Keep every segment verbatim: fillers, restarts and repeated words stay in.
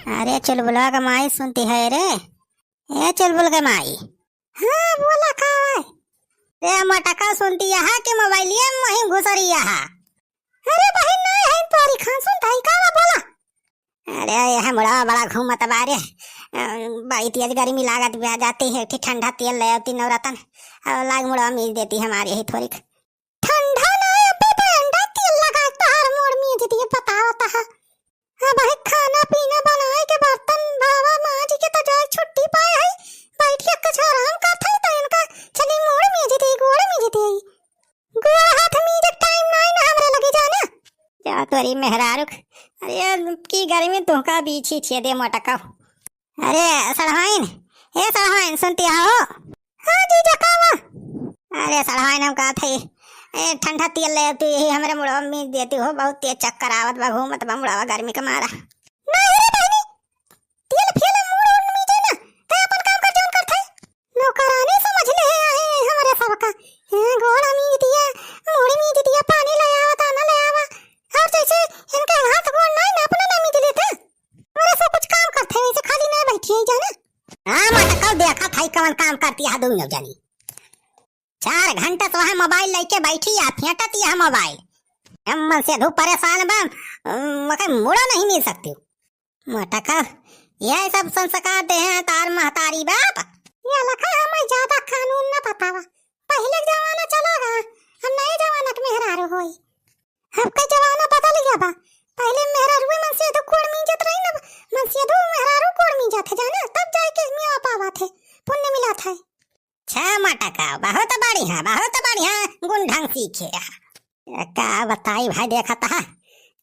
अरे चुलबुलवा के माई सुनती है रे। ए चुलबुल के माई। हाँ, बोला का है? ए मटका सुनती यहाँ के मोबाइलिया में वहीं घुसरी यहाँ। अरे बहिन, ना है तोरी खान सुनता है का बा, बोला। अरे यह मुड़वा बड़ा घूमत बा रे। अ, बड़ी तेज गर्मी लागत बा, जाती है, एक ठे ठंडा तेल ले आवती नवरतन। और लाग मुड़वा मीज देती हमारी यही थोड़ी। ठंडा ना, अबे बंडा तेल लगा के तोहार मोड़ मीज दिए, बतावत ह। अब है खाना पीना बनाए के, बर्तन बावा माज के तो जाए छुट्टी पाए है, बैठ के कुछ आराम करत है, तो इनका चली मोड़ मीज दी, गोड़ मीज दी। गोड़ हाथ मीजे टाइम नाई ना हमरे लगे जाना। जा तोरी मेहरारू क-, अरे की गर्मी तुहका बीछी छेदे मटका। अरे सड़हाइन, ए सड़हाइन, सुनती हो? हाँ जीजा, का बा? अरे सड़हाइन, हम कहत हई, ए ठंडा तेल ले तू, यही हमरे मुड़वा में देती हो, बहुत तेज चक्कर आवत बा, घूमत बा मुड़वा गर्मी के मारा। नहीं रे बहिनी, तेल फेल मूड़ उड़ मीजे ना, ते अपन काम कर जौन करत है। नौकरानी समझ ले है, आहे हमरे सबका। हाँ, गोड़ मीज दिया, मूड़ मीज दिया, पानी ले आवा, दाना ले आवा। और जैसे इनके हाथ गोड़ नहीं ना, अपना ना मीज लेते। हमरे सब कुछ काम करत है, वैसे खाली ना बैठी है जाना। हाँ, मटका देखत है कौन काम करती है दोनों जनी। चार घंटा से वहाँ मोबाइल लेके बैठी है, फेंटत यह मोबाइल। हम मन से धूप परेशान बा, मके मुड़ो नहीं मीज सकती। मटका, यह सब संस्कार दे हैं तार महतारी बाप। ये लखा हमें ज्यादा कानून न बतावा। पहले जमाना चला गया, अब नए जमाना के मेहरारू होई। अब का जमाना बदल गया बा। पहले मेहरारू मन से तो कोड़ मीजत रही ना, मन से तो मेहरारू कोड़ मीजत है जाना, तब जाए के मिया पावत है, पुण्य मिलत है। छह मटका, बहुत बढ़िया, बहुत बढ़िया, गुण ढंग सीखे। ए, का बताई भाई, देखत ह,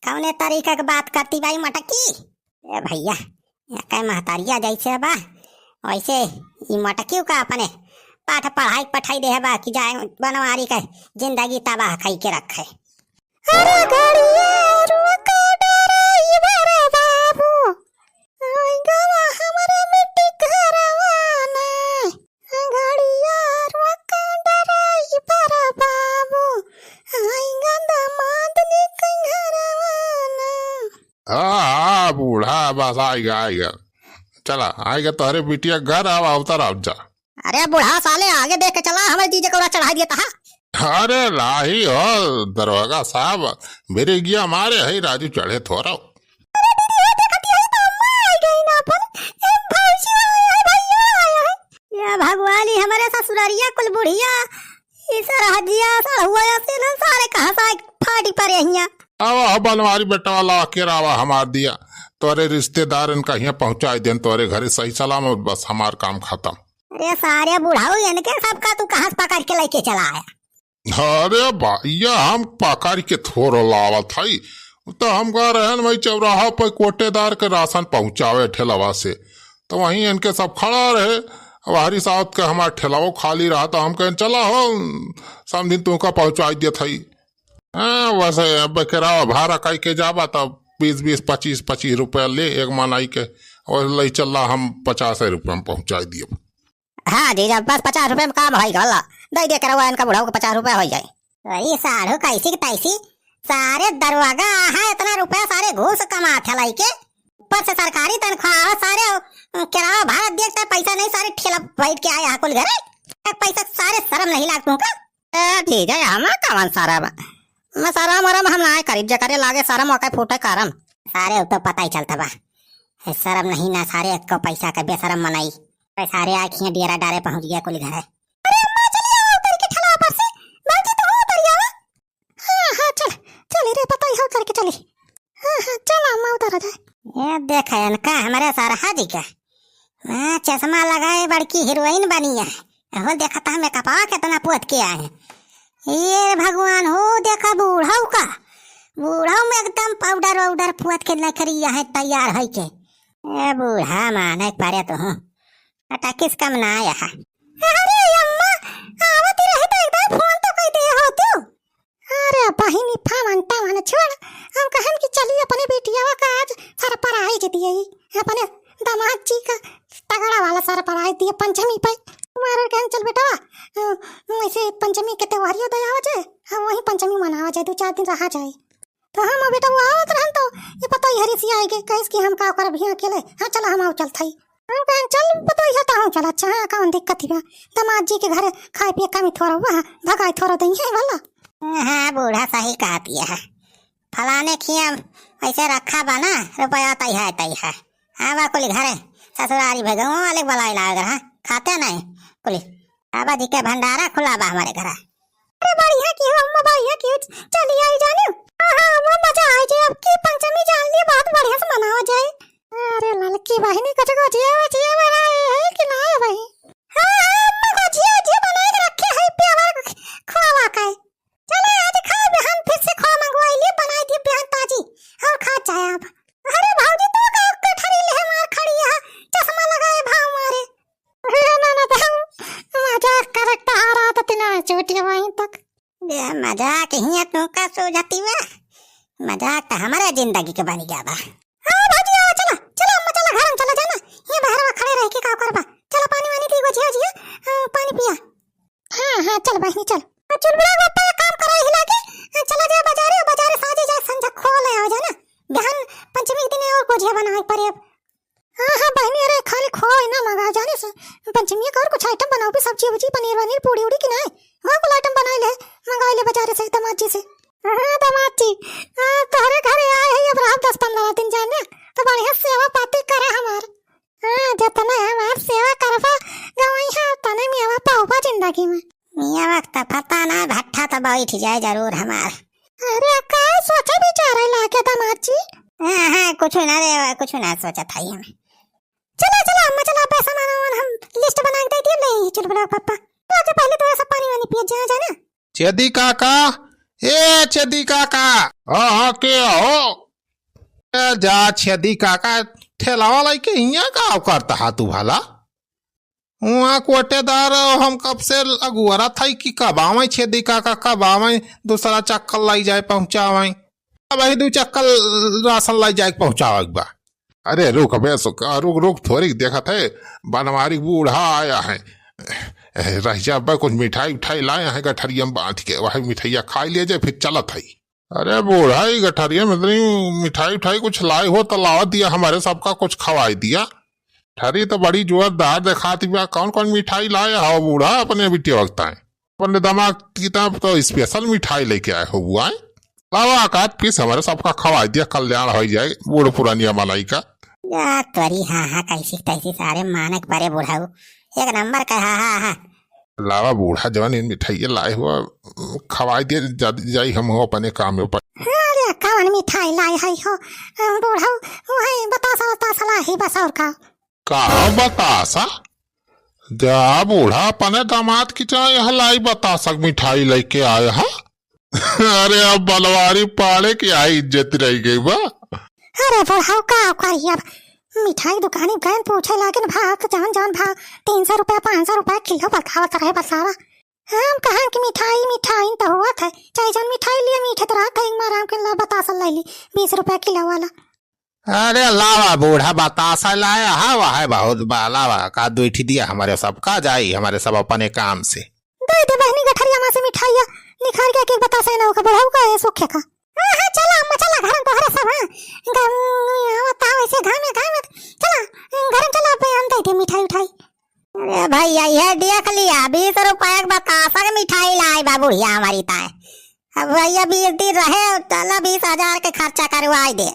कौने तरीका के बात करती बाई मटकी। ए भैया, ए कै महतारिया जैसे बा, वैसे ई मटकियों का अपने पाठ पढ़ाई पठाई दे बा कि जाए बनवारी के जिंदगी तबाह कई के रखे। अरे गड़िया रुक ड्राइवर बाबू, आई गवा हमरे मिट्टी घरवा ना। गड़िया रुक ड्राइवर बाबू, आई गवा दामाद निक घरवा ना। हाँ, हाँ, बूढ़ा, बस आइगा, आइगा। चला, आइगा तोहरे बिटिया घर, आवा, उतर, आवा जा। अरे बूढ़ा साले, आगे देख के चला, हमारे जीजे को चढ़ाई दिया था। अरे लाही हो दरोगा साहब, बिरिगिया मारे है राजू चढ़े थोरो। अरे दीदी, ये देखती है तो अम्मा आ गई ना अपन। ए भौजी आया है, भैया आया है। ये भगवान ही हमारे ससुररिया कुल बुढ़िया, ई सरहजिया, सड़हुआ से ना सारे कहाँ से आके फाटी पड़े हियाँ। आवा हो बनवारी बेटवा, ला के रावा हमार दिया। तोरे रिश्तेदारन का हियाँ पहुँचाई देन तोरे घरे सही सलामत, बस हमार काम खत्म। अरे सारे बुढ़ाऊ, इनके सबका तू कहाँ से पकड़ के लेके चला आया? अरे भैया, हम पकड़ के थोड़ो लावत हई, तो हम कह रहे हैं भाई चौराहा पर कोटेदार के राशन पहुँचावे ठेलवा से, तो वहीं इनके सब खड़ा रहे। अब हरी साहब के हमार ठेलाओ खाली रहा, तो हम कहें चला हो, समझिन तुमका पहुँचाई देत हई। हाँ, वैसे अब केरावा भाड़ा कई के जाबा, तब बीस बीस, पच्चीस पच्चीस रुपया ले एक मनई के, और ले चला, हम पचास रुपया में पहुँचाई दिए। हाँ जीजा, बस पचास रुपया में काम होई गल। दे दे केरावा इनका बुढ़ाऊ के पचास रुपया होई जाए। अरे साढ़ू, कैसी की तैसी, सारे दरोगा है, इतना रुपया सारे घूस कमात है लइके, ऊपर से सरकारी तनख्वाह है, सारे केरावा भाड़ा दिए के पैसा नहीं, सारे ठेला बैठ के आए हैं कुल घरे, एक पैसा सारे शर्म नहीं लाग तुमका? ए जीजा, हमें कवन शरम? मैं शरम वरम हम नाय करीब, जेकरे लागे शरम ओके फूटे करम। सारे उ तो पता ही चलता बा, ए, शरम नहीं ना सारे, एक पैसा का बेशरम मनई। ए, सारे आखियाँ डेरा डारे पहुँच गया कुल घरे। अरे अम्मा, चलिए आओ उतर के ठेला पर से, बाकी तो हो उतर जाओ। हाँ, हाँ, चल, चल रे, पता ही हो उतर के चली। हाँ, हाँ, चल अम्मा, उतर आ जाए। ये देख इनका, हमारे सरहा जी का। हाँ, चश्मा लगाए बड़की हीरोइन बनी है। अहो, देखा था मेकअपवा कितना पोत के आए हैं। ये भगवान हो, देखा बूढ़ऊ का। बूढ़ऊ में एकदम पाउडर वाउडर पोत के नखरी है तैयार है के। ए बूढ़ा माने परे तो हूँ। अटा किस कम ना आया है। अरे अम्मा, आवत रही तो एकदम फोन तो कई दे होती। अरे बहिनी, फावन टावन छोड़, हम कहन कि चली अपने बेटियावा का आज surprise दिए, अपने दामाद जी का तगड़ा वाला surprise दिए पंचमी पे। मारे कहन चल बेटवा, अ, वैसे पंचमी के त्योहारियो दे आवा जाए, हम वहीं पंचमी मनावा जाए, दो चार दिन रहा जाए। तो हम बेटा वो आवत रहन तो ये पतोहिया रिसियाइ गै, कहिस कि हम का करब हियाँ अकेले। हाँ, चला हम आउ चलत हई। हम कहन चल पतोहिया तो हम चला, अच्छा हाँ, कौन दिक्कत बा? दामाद जी के घरे खाए पिए कमी थोड़ा हुआ, भगाई थोड़ा दइहैं भला। हाँ, बूढ़ा सही कहत है। फलाने खिया ऐसे रखा बा ना, रुपया तई है, तई है। आवा कुली घरे, ससुरारी भै गौवा वाले के बलाई लाग रहा, खाते नहीं कुली। बाबा जी के भंडारा खुला बा हमरे घरा। अरे बढ़िया किहो अम्मा, बढ़िया किहो, चली आई जानिउ। हाँ, हाँ, अम्मा, मजा आई जाए, अब की पंचमी जान लिए बहुत बढ़िया से मनावा जाए। अरे ललकी बहिनी, कुछ गोजिया वोजिया बनाए है कि ना भाई? हाँ, हाँ, अम्मा, गोजिया वोजिया बनाए के रखे है, प्यावर खोवा का है। चला आज खाए, बिहान फिर से खोवा मंगवाई लिए, बनाई दिए बिहान ताजी, और खा जाए अब। अरे भौजी, तू का गठरी ले मार खड़ी है, चश्मा लगाए भाव मारे। अरे ना, ना, भाव, मजाक करत तहारा तो तिना चोटिया वहीं तक। ये मजाक हिया तू का सूझती बा? मजाक तो हमारे जिंदगी के बनी गया बा। हाँ भौजी, आओ, चला, चला अम्मा, चला घर में चला जाना, ये बहरवा खड़े रह के का करबा? चला पानी वानी दी, गोजिया जिया, हाँ, पानी पिया। हाँ, हाँ, चल बहिनी, चल। आ, चुलबुला बापा, एक काम करा, हिला के, आ, चला जाए बाजारे, और बाजारे से आजे जाए, संझा खोवा ले आवा जाए ना। बिहान पंचमी के दिन और गोजिया बनावे के पड़े अब। हाँ, हाँ, बहिनी, अरे, खाली खोवा ही ना मंगा जाने से। पंचमी का और कुछ item बनाओ भी, सब्जी उब्जी, पनीर वनीर, पूड़ी उड़ी की नाहीं। हाँ, कुल item बनाए ले, मंगाए ले बाजारे से, दामाद जी से। हाँ, दामाद जी, आ, तोहरे घरे आए हैं, अब रहब दस पन्द्रह दिन जाने, तो बढ़िया सेवा पाती करा हमार। हाँ, जतने हमार सेवा करबा गवइहाँ, तने मेवा पउबा जिंदगी में। मेवा त पता ना, भट्ठा त बैठ जाए जरूर हमार। अरे, का सोचे विचारे लागे दामाद जी? हाँ, हाँ, कुछ ना रे, कुछ ना सोचत हई हम। चला, चला, अम्मा, चला, पैसा मांगा, हम list बना के दे दिए, ले, चुलबुला पापा। तो आके पहले थोड़ा सा पानी वानी पिए, जा, जा ना। छेदी काका, ए छेदी काका। हाँ, हाँ, के हो? ए जा छेदी काका, ठेलावा लइके हियाँ का करत हा तू भला? उहाँ कोटेदार, हम कब से अगुअरत हई कि कब आवैं छेदी काका, कब आवैं, दूसरा चक्कर लाई जाए पहुँचावैं। अब ही दू चक्कर राशन लाई जाए पहुँचावे के बा। अरे रुक बे सुख, रुक, रुक, थोड़ी देखत है, बनवारी बूढ़ा आया है। रह जा बे, कुछ मिठाई उठाई लाए हैं गठरिया में बांध के, वही मिठाइया खाई ले जाए, फिर चलत है। अरे बूढ़ा, ई गठरिया में इतनी मिठाई उठाई कुछ लाए हो तो लावा दिया, हमारे सबका कुछ खवाई दिया। ठरी तो बड़ी जोरदार देखात बा, कौन कौन मिठाई लाए हो बूढ़ा अपने बिटिया वक्त आए? अपने दामाद की तरफ तो special मिठाई लेके आए हो बुआ। लावा एक आध piece हमारे सबका खवाई दिया, कल्याण हो जाए बूढ़ पुरानिया मलाई का। या तोरी, हाँ, हाँ, कैसी तैसी सारे मानक बड़े बुढ़ऊ, एक नंबर का, हाँ, हाँ, हाँ। लावा बूढ़ा जवन इन मिठाई लाए हो, खवाई दिया, जा-, जाई हम हो अपने काम में ऊपर। अरे कौन मिठाई लाए है हो, अ, बूढ़ऊ, वही बतासा, बतासा लाई बस और का। का बतासा? जा बूढ़ा, अपने दामाद की चाहे यहाँ लाई बतासा क मिठाई लेके आए हा। अरे अब बनवारी पाड़े की आई इज्जत रह गई बा। अरे बुढ़ऊ का करी अब, मिठाई दुकानी गए पूछे लागिन भाव तो जौन जौन भाव, तीन सौ रुपया, पाँच सौ रुपया किलो बतावत रहे बतावा। हम कहा कि मिठाई, मिठाई तो हुआ था, चाहे जौन मिठाई लिए मीठे तो रहत है, एक मार हम के ला बतासा ले ली, बीस रुपया किलो वाला। अरे लावा बूढ़ा बतासा लाया, हाँ, वह है बहुत बा, लावा, का दुई ठी दिया हमारे सब, का जाई हमारे सब अपने काम से। दे दे बहिनी गठरिया में से मिठाइया निकाल के, एक एक बतासा ना ओका बुढ़ऊ का है सूखे का। हाँ, हाँ, चला अम्मा, चला घर में तोहरे सब, हाँ। गम-, आवत, आवत, ऐसे घामे, घामे, चला, घर में चला, अब हम दे दे मिठाई उठाई। अरे भैया, ये देख लिया, बीस रुपया के बतासा के मिठाई लाई बा बुढ़िया हमारी ताए। अब भैया बीस दिन रहे, चला बीस हजार के खर्चा करवाई दे।